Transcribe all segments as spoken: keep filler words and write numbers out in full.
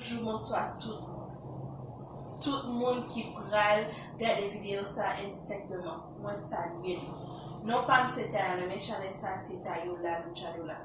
Bonjou, bonswa tout, tout moun ki pral gade videyo sa endistenkteman. Mwen salye nou. Non pa m se Tayana, men chanèl sa se Tayola Luchadola.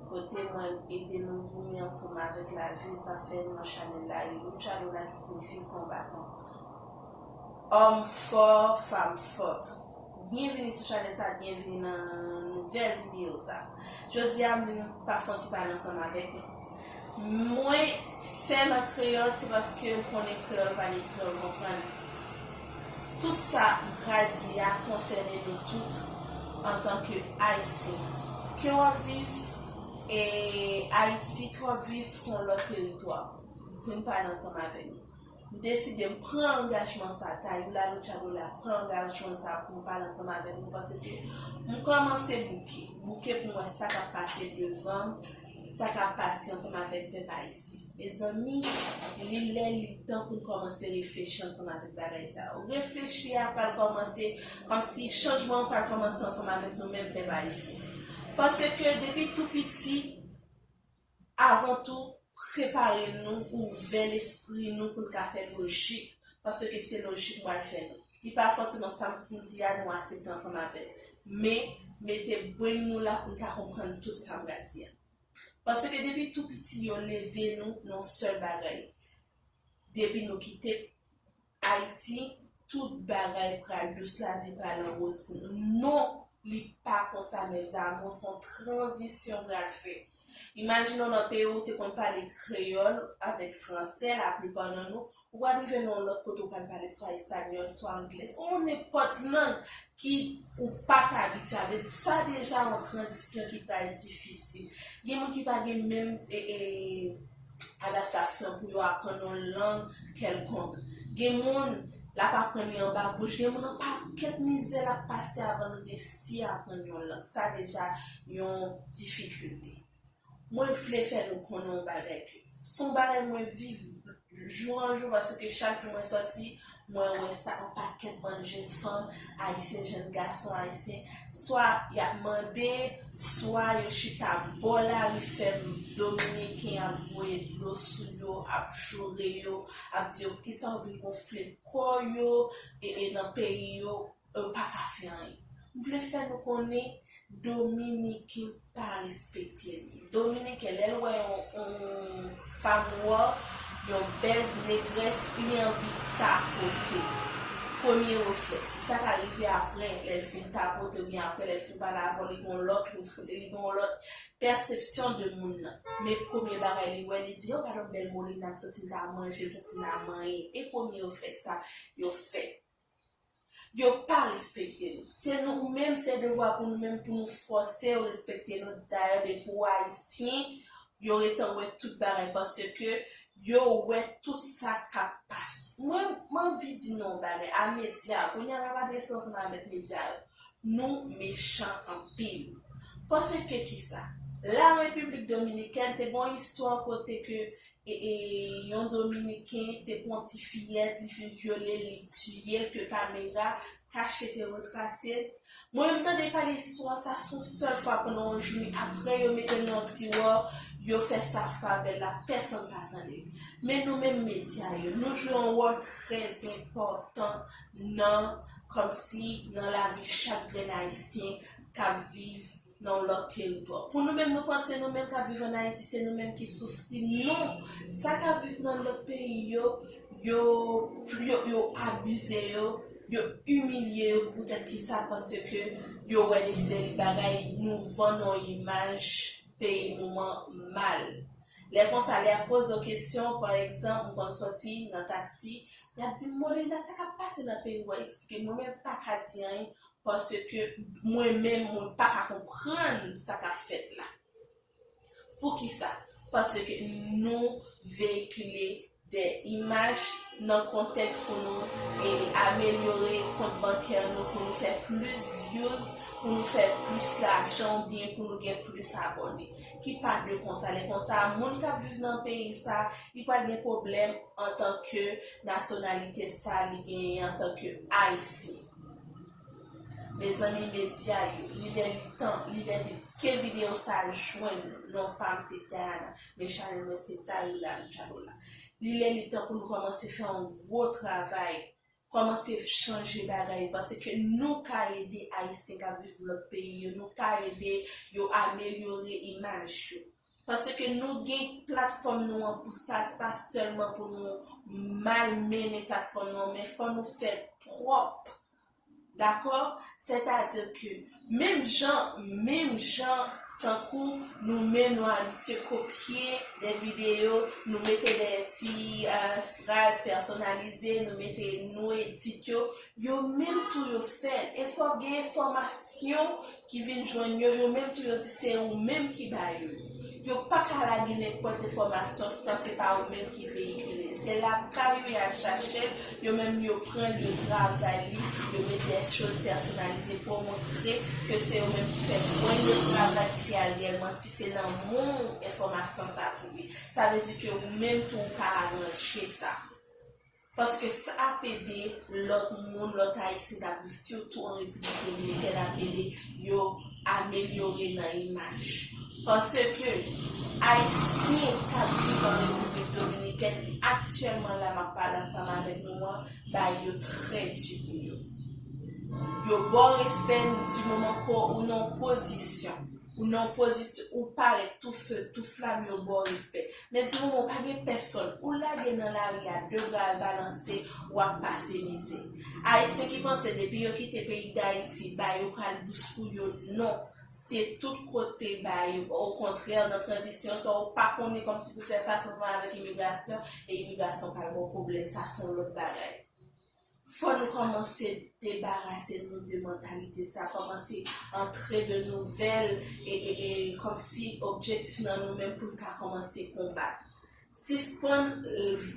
Kote mwen ede nou goumen ansanm avèk lavi, sa fè non chanèl la Luchadola ki siyifi konbatan. Òm fò, fanm fòt. Byenvini sou chanèl sa, byenvini nan nouvèl videyo sa. Jodi a, m vin pa fè yon ti pale ansanm avèk nou. Mwen fè l an kreyòl, se paske m konnen kreyòl pale, kreyòl konprann. Tout sa m pral di a konsène nou tout antanke Ayisyen. Ke w ap viv e Ayiti, ke w ap viv sou yon lòt teritwa, vin pale ansanm avèk nou. M deside m pran angajman sa, Tayola Luchadola pran angajman sa pou m pale ansanm avèk nou, paske m kòmanse bouke. Bouke pou m wè sa k ap pase devan m, sa k ap pase ansanm avèk pèp ayisyen. Mezanmi, li lè, li tan pou n kòmanse reflechi ansanm avèk bagay sa yo. Reflechi a pral kòmanse, kòmsi chanjman an pral kòmanse ansanm avèk nou menm pèp ayisyen. Paske depi tou piti, avan tou, prepare nou, ouvè lespri nou pou n ka fè lojik, paske se lojik m pral fè nou. Li pa fòseman sa m di a nou aksepte ansanm avè l, men mete brenn nou la pou n ka konprann tout sa m pral di a. Paske depi tou piti, yo leve nou nan yon sèl bagay. Depi nou kite Ayiti, tout bagay pral dous, lavi pral an woz pou nou. Non, li pa konsa, mes amours, se yon tranzisyon pral fè. Imajine w nan peyi w, ou te konn pale kreyòl avèk fransè, laplipa nan nou, ou pral rive nan yon lòt kote, ou pral pale swa espanyòl, swa anglè, ou nenpòt lang ki ou pa t abitye avè l. Sa deja yon tranzisyon ki pral difisil. Gen moun ki pa gen menm, e, e, adaptasyon pou yo aprann yon lang kèlkonk. Gen moun, l ap aprann li anba bouch. Gen moun, yon pakèt mizè l ap pase avan l resi aprann yon lang. Sa deja yon difikilte. Mwen vle fè nou konnen yon bagay ke se yon bagay mwen viv jou an jou, paske chak jou mwen sòti, mwen wè sa, yon pakèt bann jèn fanm ayisyen, jèn gason ayisyen, swa y ap mande, swa yo chita bò lari, fè dominiken ap voye dlo sou yo, ap joure yo, ap di yo poukisa yo vin gonfle kò yo e, e nan peyi yo, yo pa ka fè anyen. M vle fè nou konnen Dominiken pa respekte nou. Dominiken, lè l wè yon, yon fanm nwa, yon bèl negrès, li anvi tapote. Premye reflèks. Se sa k rive apre, lè l fin tapote, oubyen apre, lè l fin pale avè w, li gen yon lòt reflè-, li gen yon lòt pèsepsyon de moun nan. Men premye bagay li wè, li di, "O, gade yon bèl molina, m santi m ta manje, m santi m ta manyen." E premye reflèks sa yo fè. Yo pa respekte nou. Se nou menm, se devwa pou nou menm, pou nou fòse yo respekte nou. Dayè, depi w ayisyen, yo gentan wè tout bagay, paske yo wè tout sa k ap pase. Mwen, mwen anvi di nou yon bagay, a medya, kounye a m ap adrese ansanm avèk medya yo. Nou mechan anpil. Paske kisa? La Repiblik Dominikèn te gen yon istwa kote ke e, e, yon Dominiken te pran ti fiyèt, li fin vyole l, li tiye l, ke kamera kache te retrase l. Mwen menm tande pale istwa sa, se yon sèl fwa pandan yon jou, apre yo mete l nan yon tiwa, yo fè sa favè l la, pèsonn pa tande l. Men nou menm medya yo, nou jwe yon wòl trè enpòtan nan, kòmsi nan lavi chak grenn ayisyen k ap viv nan yon lòt teritwa. Pou nou menm, nou panse nou menm k ap viv ann Ayiti, se nou menm ki soufri. Non! Sa k ap viv nan lòt peyi yo, yo, yo, yo abize yo, yo imilye yo poutèt kisa? Paske yo wè de seri bagay, nou vann yon imaj peyi nou an mal. Lè konsa, lè y ap poze w kesyon, pa egzanp, m konn sòti nan taksi, y ap di m, "Molina, sa k ap pase nan peyi w a? Eksplike m." Mwen menm pa ka di anyen, paske mwen menm, mwen pa ka konprann sa k ap fèt la. Poukisa? Paske nou veyikile de imaj nan kontèks pou nou, e, amelyore kont bankè nou, pou nou fè plis views, pou nou fè plis lajan, oubyen pou nou gen plis abòne. Ki pa dwe konsa. Lè konsa, moun k ap viv nan peyi sa, li pral gen pwoblèm antanke nasyonalite sa li genyen antanke ayisyen. Mezanmi, medya yo, li lè li tan, li lè li ke videyo sa jwenn nou. Non pa m se Tayana, men chanèl mwen se Tayola Luchadola. Li lè li tan pou nou kòmanse fè yon gwo travay, kòmanse chanje bagay, paske nou ka ede Ayisyen k ap viv lòt peyi yo, nou ka ede yo amelyore imaj yo. Paske nou gen platfòm nou an pou sa, se pa sèlman pou nou malmennen platfòm nou an, men fò nou fè l pwòp. Dakò? Sètadi ke menm jan, menm jan tankou nou menm nou abitye kopye de videyo, nou mete de ti, euh, fraz pèsonalize, nou mete, nou edit yo, yo menm tou yo fè l. E fò gen enfòmasyon ki vin jwenn yo, yo menm tou yo di se ou menm ki ba yo. Yo pa ka lage nenpòt enfòmasyon san se pa ou menm ki veyikile. Se lakay ou y al chache l, yo menm yo pran l, yo travay li, yo mete de choz pèsonalize pou yo montre ke se yo menm ki fè pwen yo travay ki fè al reyèlman ti se nan moun enfòmasyon sa twouve. Sa vle di ke ou menm tou ou ka aranje sa. Paske sa ap ede lòt moun, lòt Ayisyen k ap viv sitou an Repiblik Dominikèn ap ede yo amelyore nan imaj. Paske Ayisyen k ap viv an Repiblik Dominikèn aktyèlman la m ap pale ansanm avèk nou an, bagay yo trè di pou yo. Yo ba w respè di moman ke ou nan pozisyon. Ou nan pozisyon, ou parèt tou fe, tou flam, yo ba w respè. Men di moman w pa gen pèsonn, ou lage nan lari a, de bra yo balanse, w ap pase mizè. Ayisyen ki panse depi yo kite peyi Dayiti, bagay yo pral dous pou yo, non. Se tout kote bagay yo. Okontrè, nan tranzisyon sa, ou pa konnen kòmsi pou fè fas ansanm avèk imigrasyon, e imigrasyon pral ba w pwoblèm, sa se yon lòt bagay. Fò nou kòmanse debarase nou de mantalite sa, kòmanse antre de nouvèl e, e, e kòmsi objektif nan nou menm pou n ka kòmanse konbat. Sispann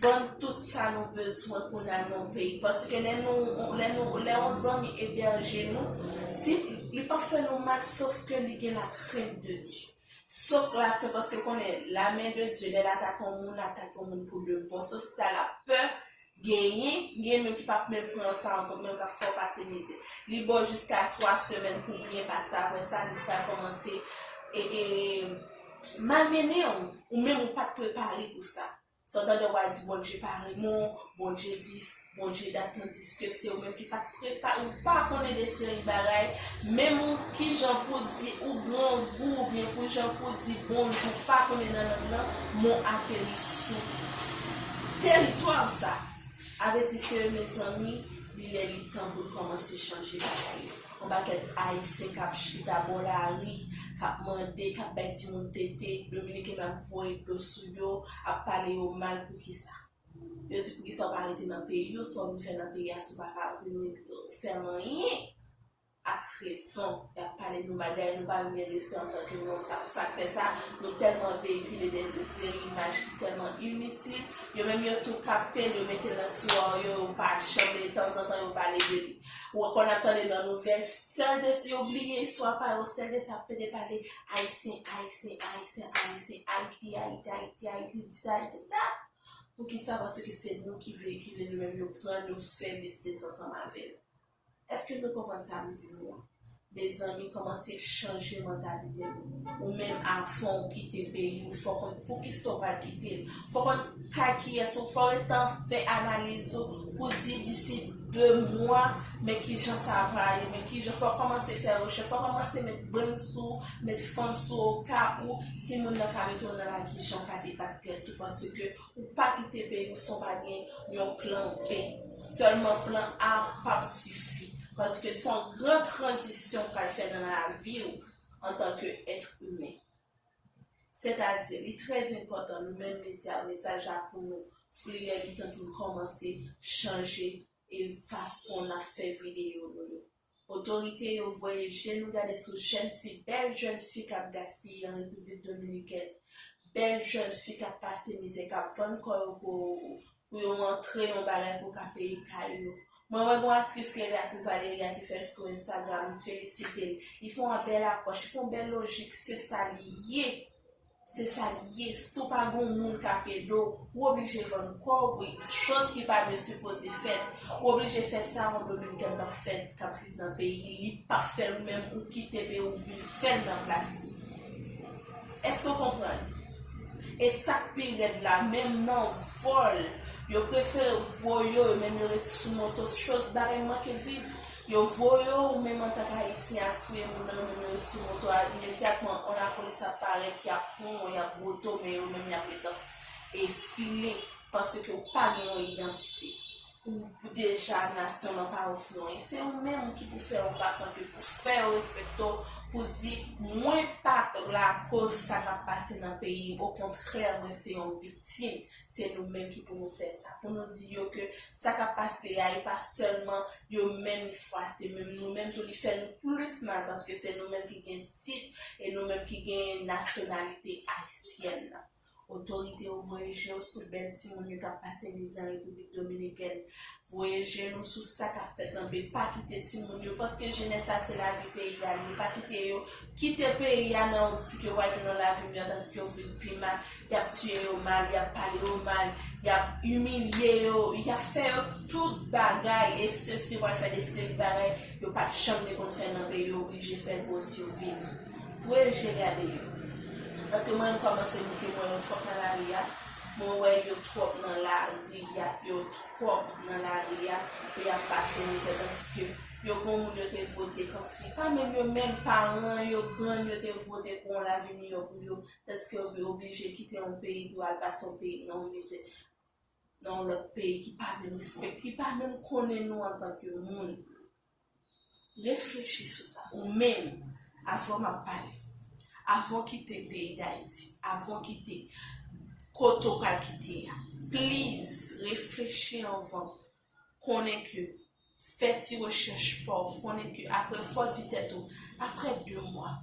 vann tout sa nou bezwen pou n al nan yon peyi. Paske lè nou, lè nou, lè yon zanmi ebèje nou, si li p ap fè nou mal, sof ke li gen lakrent de Dye. Sof lapè, paske konnen, la men de Dye, lè l atake yon moun, l atake yon moun pou de bon. Sof si sa lapè genyen, gen menm ki p ap menm pran sa an kont, menm k ap fè w pase mizè. Li ba w jiska twa semèn pou w byen pase. Apre sa, li pral kòmanse e, e, malmennen w. Ou menm, ou pa t prepare pou sa. Sa w tande w a di Bondye pa renmen w, Bondye dis, Bondye dat, tandiske se ou menm ki pa t prepare, ou pa konnen de seri bagay, menm ou kijan pou di ou grangou oubyen kijan pou di bonjou, ou pa konnen nan lang nan, men w ateri sou teritwa w sa. Sa vle di ke, mezanmi, li lè li tan pou n kòmanse chanje bagay yo. Yon pakèt Ayisyen k ap chita bò lari, k ap mande, k ap bay timoun tete, Dominiken ap voye dlo sou yo, ap pale yo mal, poukisa? Yo di poukisa w pa rete nan peyi w, sa w vin fè nan peyi a si w pa ka vin fè anyen? Ak rezon, y ap pale nou mal, dayè nou pa menm gen respè antanke nonm, sa, sa k fè sa, nou tèlman veyikile de, de imaj ki tèlman initil, yo menm yo tou kapte l, yo mete l nan tiwa yo, yo pa janm, tanzantan yo pale de li. Ou wè, kon n ap tande nan nouvèl, sèl de, yo bliye istwa pa yo, sèl de sa ap pede pale, Ayisyen, Ayisyen, Ayisyen, Ayisyen, Ayiti, Ayiti, Ayiti, Ayiti, dis, Ayiti, dat. Poukisa? Paske se nou ki veyikile li, menm yo pran, yo fè biznis ansanm avè l. Èske nou konprann sa m di nou an? Mezanmi, kòmanse chanje mantalite nou. Ou menm, avan w kite peyi w, fò w konn poukisa w pral kite l. Fò w konn kay kiyès ou, fò w gentan fè analiz ou pou di disi de mwa, men kijan sa a pral ye, men kijan, fò w kòmanse fè rechèch, fò w kòmanse met brenn sou ou, met fanm sou ou, oka ou, si moun nan ka mete w nan lari, kijan w ka debat tèt ou, paske ou pa kite peyi w san w pa gen yon plan B. Sèlman plan A p ap sifi. Paske se yon gran tranzisyon w pral fè nan lavi w antanke èt imen. Sètadi, li trè enpòtan, nou menm medya, mesaj la pou nou, li lè li tan pou nou kòmanse chanje e fason n ap fè videyo nou yo. Otorite yo voye je nou gade sou jèn fi, bèl jèn fi k ap gaspiye an Repiblik Dominikèn, bèl jèn fi k ap pase mizè, k ap vann kò yo pou, pou yo antre yon bagay pou ka peye kay yo. Mwen wè gon aktris ki rele aktris Valeria ki fè l sou Instagram, m felisite l. Li fè yon bèl apwòch, li fè yon bèl lojik, se sa li ye. Se sa li ye. Si w pa gen yon moun k ap ede w, ou oblije vann kò w pou choz ki pa dwe sipoze fèt. Ou oblije fè sa yon Dominiken p ap fè, k ap viv nan peyi li, li p ap fè l, ou menm ou kite peyi w vin fè l nan plas li. Èske w konprann? E sa k pi rèd la, menm nan vòl, yo prefere voye w, yo menm yo ret sou moto, choz bagay manke viv. Yo voye w, ou menm antank Ayisyen, al fouye moun nan, yo menm yo ret sou moto a, imedyatman, on lapolis ap parèt, y ap pran w, y ap bwote w, men yo menm y ap gentan e file, paske ou pa gen yon idantite. Ou deja nasyon an pa ofri w anyen. Se ou menm ki pou fè yon fason ke pou fè yo respekte w, pou di, mwen pa lakoz sa k ap pase nan peyi m. Okontrè, mwen se yon viktim. Se nou menm ki pou nou fè sa. Pou nou di yo ke sa k ap pase a, e pa sèlman yo menm li fwase, men nou menm tou li fè nou plis mal, paske se nou menm ki gen tit e nou menm ki gen nasyonalite ayisyèn nan. Otorite yo, voye je w sou bèl timoun yo k ap pase mizè an Repiblik Dominikèn. Voye je nou sou sa k ap fèt nan peyi. Pa kite timoun yo, paske jenès la se lavi peyi a li ye. Pa kite yo kite peyi a nan optik yo pral gen nan lavi miyò, tandiske yo vin pi mal. Y ap tiye yo mal, y ap pale yo mal, y ap imilye yo, y ap fè yo tout bagay, e sesi, yo pral fè de seri bagay yo pa t janm te konn fè nan peyi yo, oblije fè l pou yo siviv. Voye je gade yo. Paske mwen menm kòmanse bouke, mwen yo twòp nan lari a. Mwen wè yo twòp nan lari a, yo twòp nan lari a, e y ap pase mizè, tandiske yo gen moun yo te vote kòmsi, pa menm yo menm, paran yo, grann yo te vote pou yon lavi miyò pou yo, tandiske yo vin oblije kite yon peyi pou al pase yon peyi nan yon mizè, nan yon lòt peyi ki pa menm respekte, ki pa menm konnen nou antanke moun. Reflechi sou sa. Ou menm, avan m ap pale, avan w kite peyi Dayiti, avan w kite kote w pral kite a, please, reflechi anvan. Konnen ke, fè ti rechèch pa w, konnen ke apre, fò w di tèt ou, apre de mwa,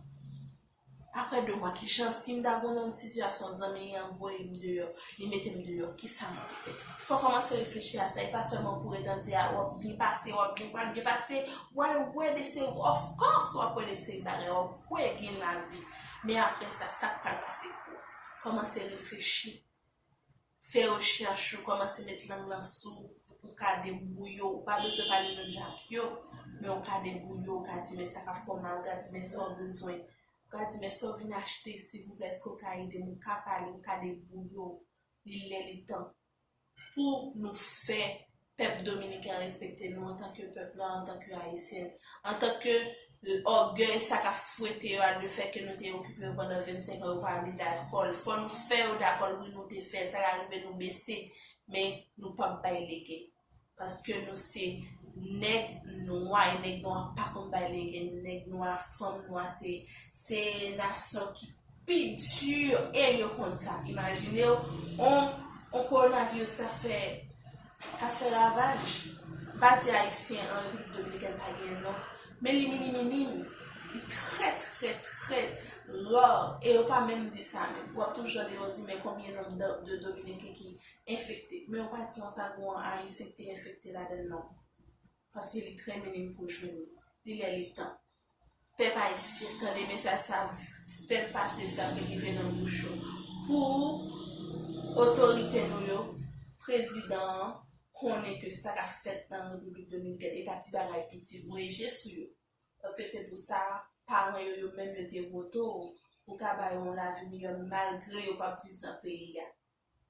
apre de mwa, kijan, si m ta gon nan yon sitiyasyon zanmi an voye m deyò, li mete m deyò, kisa m ap fè? Fò w kòmanse reflechi a sa, e pa sèlman pou ret an di a, w ap byen pase, w ap byen pral byen pase, w al wè de seri, of course, w ap wè de seri bagay, w ap wè gen lavi. Men apre sa, sa k pral pase pou ou? Kòmanse reflechi. Fè rechèch ou, kòmanse met lang lan sou ou pou w ka debwouye w. Ou pa bezwen pale menm jan ak yo, men w ka debwouye w, ou ka di, men sa k ap fè w mal, ou ka di, men sa w bezwen. Ou ka di, men sa w vin achte, silvouplè, èske w ka ede m? Ou ka pale, ou ka debwouye w. Li lè, li tan pou nou fè pèp dominiken an respekte nou antanke pèp nwa, antanke ayisyen, antanke ògèy sa k ap fwete yo a, lefètke nou te okipe yo pandan vennsenk an, yo pa vle dakò l. Fò nou fè yo dakò l, wi, nou te fè l, sa ka rive nou bese, men nou p ap bay lege. Paske nou se nèg nwa, e nèg nwa pa konn bay lege. Nèg nwa, fanm nwa, se, se nasyon ki pi di, e yo konn sa. Imajine w, on, on kowonaviris k ap fè, k ap fè ravaj. M pa di ayisyen an Repiblik Dominikèn pa gen non, men li minim minim, li trè, trè, trè ra, e yo pa menm di sa menm. W ap toujou tande yo di, men konbyen nonb de, de Dominiken ki enfekte. Men yo pa di yon sa gon ayisyen ki te enfekte ladan l non. Paske li trè minim pou jwenn li. Li lè, li tan. Pèp ayisyen, tande mesaj sa, fè l pase jiskaske l rive nan bouch ou. Pou otorite nou yo, prezidan an, konnen ke sa k ap fèt nan Repiblik Dominikèn, e pa ti bagay piti, voye je sou yo. Paske se pou sa, paran yo, yo menm yo te vote w, pou w ka ba yo yon lavi miyò, malgre yo p ap viv nan peyi a.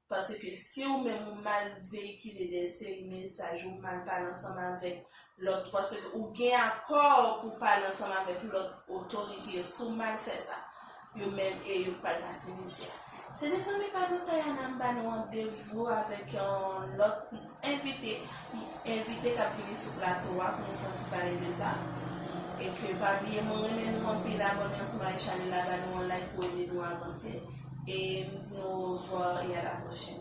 Paske si ou menm ou mal veyikile de seri mesaj, ou mal pale ansanm avèk lòt, paske ou gen akò pou pale ansanm avèk lòt otorite yo, si w mal fè sa, yo menm e yo pral pase mizè. Se te zanmi pa nou Tayana, m ba nou randevou avèk yon lòt envite, envite k ap vini sou plato a pou nou fè yon ti pale de sa. E ke pa bliye, mwen renmen nou anpil, abòne ansanm ak chanèl la, ba nou yon like pou ede nou avanse. E m di nou orevwa e a la pwochèn.